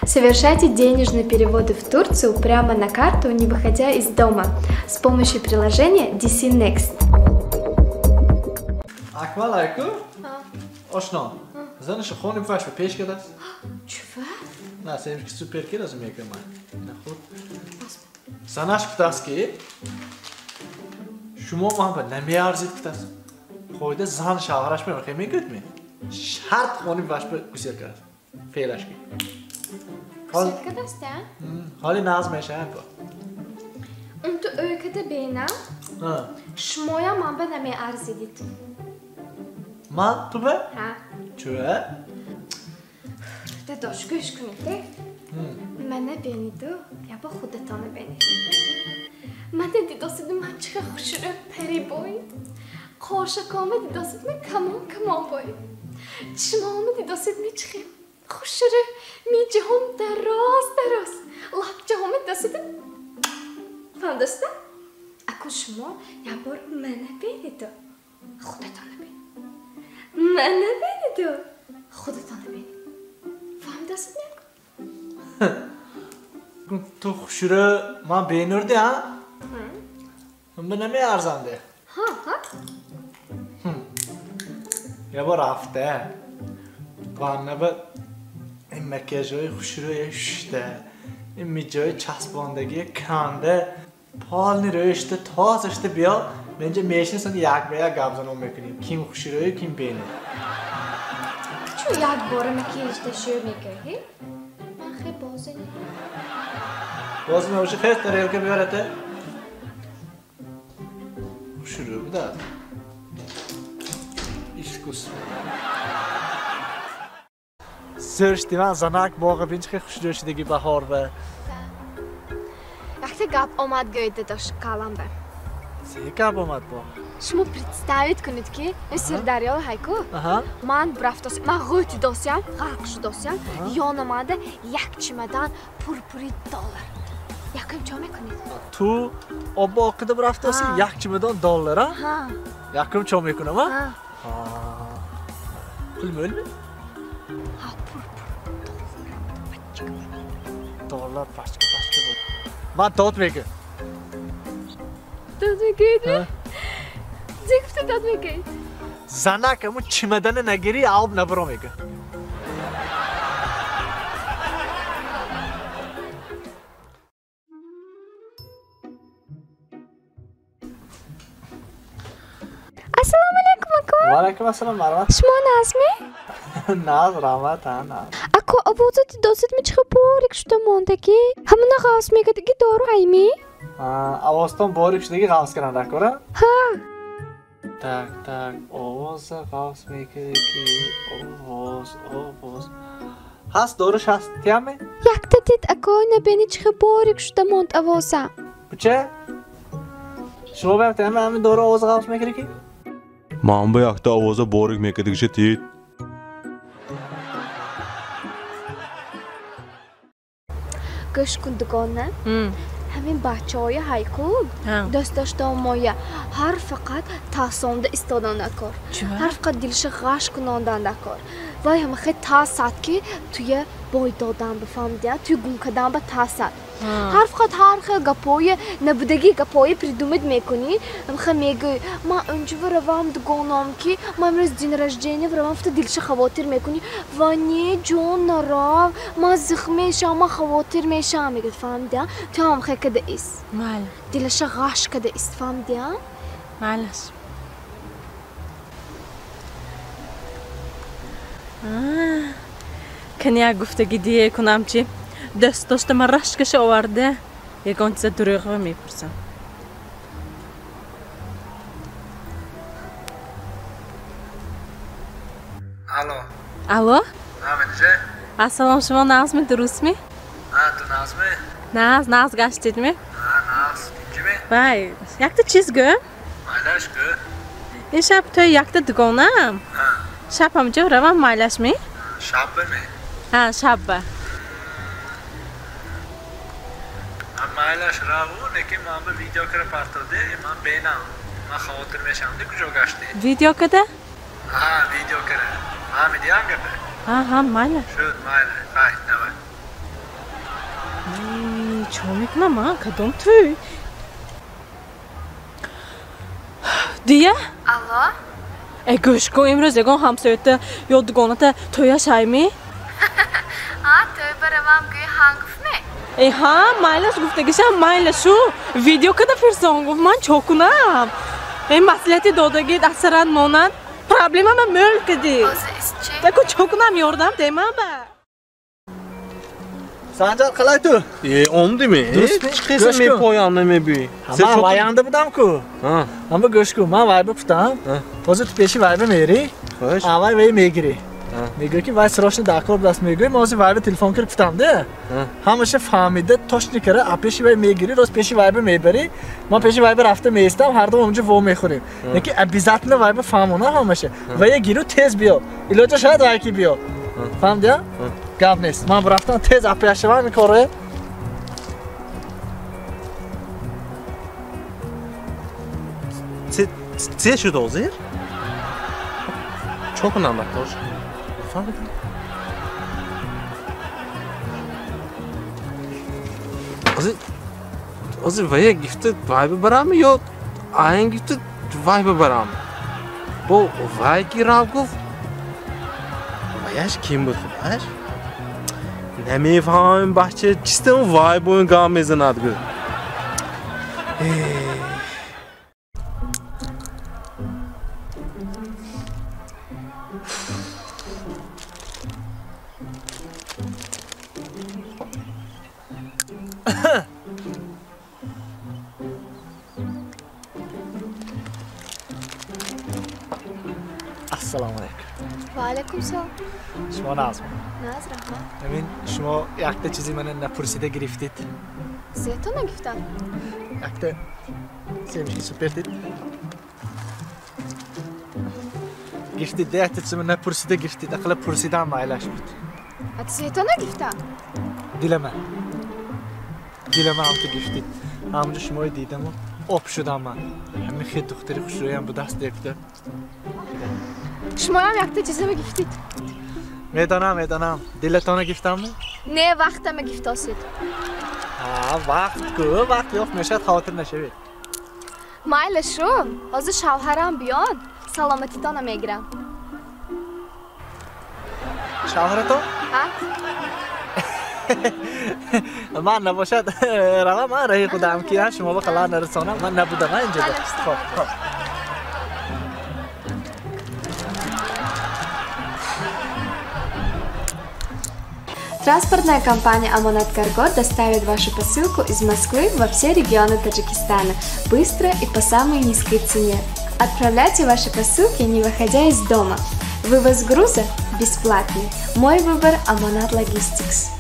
Совершайте денежные переводы в Турцию прямо на карту, не выходя из дома, с помощью приложения DC Next. Акмал айку? Ошно. Занаш хоним фаш ба пеш кадаст? Чува? На, семки супер ки разум мекунам. На худ. Занаш гуфтааст ки шумо ман ба намеарзид гуфтааст. Қоида зан шавҳараш ба мехоҳ мегӯяд ме? Шарт хоним фаш ба гусел кардааст. Феълаш ки. Гусел кадаст, а? Ҳоли нағз мешавад ко. Он ту ӯ када бенам? Шумоям ман ба намеарзидид. Ман ту ба? Ҳа. Чӯа? Дадош, гӯш кунед. Мана бениду, яба худатона бенед. Мана дидосиду ман чӣ хел хушрӯ пари бой. Қошакома дидосид ме камон камон бой. Чишмома дидосид ме чӣ хел хушрӯ миҷаҳом дароз дароз. Лабҷаҳома дидосиду фаҳмдаста? Аку шумо як бор мана бениду, худатона бенед. Мана бениду, худатона бенед. Фаҳмдасид ме? Ту хушрӯ ман бенурди, а? Ман намеарзам де. Ҳа, ҳа. Як бор рафта ванна ба ин макияжҳои хушрӯе шушта, ин миҷаҳои часпондагие канда, полни рӯишта, тозашта биё, менҷа мешинасанд як ба як гап занон мекунем. Ким хушрӯю, ким бенур. Чу як бора макияжда шӯ мегӯӣ? Ман хел бозӣ не. Бозӣ набоши, хел тарелка биёрате. Хушрӯ буда. Искус. Зӯршти ман занак боға бин чӣ хел хушрӯ шудаги баҳор ба. Якта гап омад гӯед дадош калам ба. Се гап омад бо? Шумо представить кунед ки ин Сирдарё ҳайку? Ман бурафтос, ман ғӯти досям, ғарқ шудосям, ёнамада як чимадан пурпури доллар. Якум чо мекунед? Ту об оқида бурафтоси як чимадан доллар, а? Ҳа. Якум чо мекунам, а? Ҳа. Пул мӯлми? Ҳа, пурпур доллар. Пачка. Доллар пачка пачка буд. Ман дод мегӯям. Дод мегӯед? Зе гуфта дод мегӯед? Занак ҳамун чимадана нагирӣ, об набаро мегӯям. Ассалому алайкум, ако. Ва алайкум ассалом, марҳамат. Шумо нағзме? Нағз, раҳмат, ҳа, нағз. Ако, овозати досид ми чӣ хел борик шуда мондагӣ? Ҳамона ғафз мекардаги дору аймӣ? Овозтон борик шудаги ғафз кардан даркор, а? Ҳа. Так, так, овоза ғафз мекардаги, овоз, овоз. Ҳаст, доруш ҳаст, тиямме? Якта дид, ако, набени чӣ хел борик шуда монд овоза. Куча? Шумо баям тиямме ҳамин дору овоза ғафз мекардаги? Ман ба якта овоза борик мекардагиша тид. Гӯш кун, дугона. Ҳамин бачаҳои ҳайку дӯстдоштаомоя ҳар фақат таъсонда истодан даркор, ҳар фақат дилша ғаш кунондан даркор. Вай ҳамахе таъсад ки туя бой додан бифаҳмидия, туя гум кардан ба таъсад. Ҳар фақат ҳар хел гапҳои набудагӣ гапҳои придумид мекунӣ, ҳамахе мегӯӣ ман онҷува равам дугонам ки ман имрӯз день рождения равам, фута дилша хавотир мекунӣ. Ва не ҷон нарав, ман зих мешавам, ман хавотир мешавам, мегӯяд, фаҳмидия? Ту ҳамахе када ист. Майли. Дилаша ғаш када ист, фаҳмидия? Майлаш. Кани як гуфтагӣ дие кунам чи? Дӯст дошта ман рашкаша оварда, ягон чиза дурӯғва мепурсам. Алло. Алло? Ҳа, менеҷер? Ассалом, шумо нағзми, дурустми? Ҳа, ту нағзми? Нағз, нағз гаштидми? Ҳа, нағз. Тинчими? Вай, якта чиз гӯ? Майлаш гӯ. Ин шаб тӯи якта дугонаам. Ҳа. Шаб ҳамҷо равам майлашми? Шаббами? Ҳа, шабба. Майлаш раву, лекин ман ба видео кара партоде, ман бенам. Ман хавотир мешавам, ди куҷо гаштӣ? Видео када? Ҳа, видео кара. Фаҳмидиам гапе? Ҳа, ҳа, майла. Шуд, майла. Хай, давай. Чӣ мекунам, а? Кадом тӯй? Дия? Алло? Э, гӯш кун, имрӯз ягон ҳамсоята ё дугоната тӯяш ҳайми? Ҳа, тӯй баравам гӯй ҳа гуфтме? Э, ҳа, майлаш гуфтагишам, майлашу. Видео када фирсон гуфт, ман чо кунам? Э, маслиҳати додагид асаран монанд. Проблемама мӯл кади. Ҳозир исчи? Таку чо кунам, ёрдам демаба. Санҷар қалай ту? Э, омдими? Чиқеса мепоям намебӣ. Ман ваянда будам ку. Аммо гӯш кун, ман вайба путам. Ҳозир ту пеши вайба мерӣ. Аввал вай мегирӣ. Мегӯӣ ки вай срочно дар кор будаст, мегӯӣ ман ҳозир вайба телефон кир путам де. Ҳамаша фаҳмида точно кара, а пеши вай мегирӣ, рост пеши вайба мебарӣ. Ман пеши вайба рафта меистам, ҳар ду онҷо во мехӯрем. Лекин обязательно вайба фаҳмона ҳамаша. Вая гиру тез биё. Илоҷа шояд вай ки биё. Фаҳмидия? Гап нест. Ман рафтам тез апяшавам ин корро. Це шуд ҳозир? Чо кунам бактош? Фаҳмидам. Ҳозир вая гифта вай бибарам ё айн гифта вай бибарам? Бо вай ки рав гуфт? Ваяш ким буд худаш? Намефаҳмам бача чистам вай бо ин гап мезанад гӯ. Ассалому алайкум. Ва алайкум салом. Шумо нағзми? Нағз, раҳмат. Амин, шумо якта чизи мана напурсида гирифтед. Зето нагифтам? Якта семечки супертид. Гирифтед, де якта чизи мана напурсида гирифтед, ақалла пурсидаам майлаш буд. А зето нагифтам? Дилама. Дилама ҳамту гирифтед. Ҳамҷо шуморо дидаму об шудам ман. Ҳамин хел духтари хушрӯям будаст дегуфта. Шумоям якта чизама гифтед. Медонам, медонам. Дилатона гифтамми? Не, вақтама гифтосед. Ҳа, вақт ку, вақт ёфт мешавад, хавотир нашавед. Майла шу, ҳозир шавҳарам биёд, саломатитона мегирам. Шавҳаратон? Ҳа. Ман набошад, равам, ман раҳи худам ки шумо ба халал нарасонам, ман набудам инҷо. Хоб, хоб. Транспортная компания «Амонат Карго» доставит вашу посылку из Москвы во все регионы Таджикистана быстро и по самой низкой цене. Отправляйте ваши посылки, не выходя из дома. Вывоз груза бесплатный. Мой выбор – «Амонат Логистикс».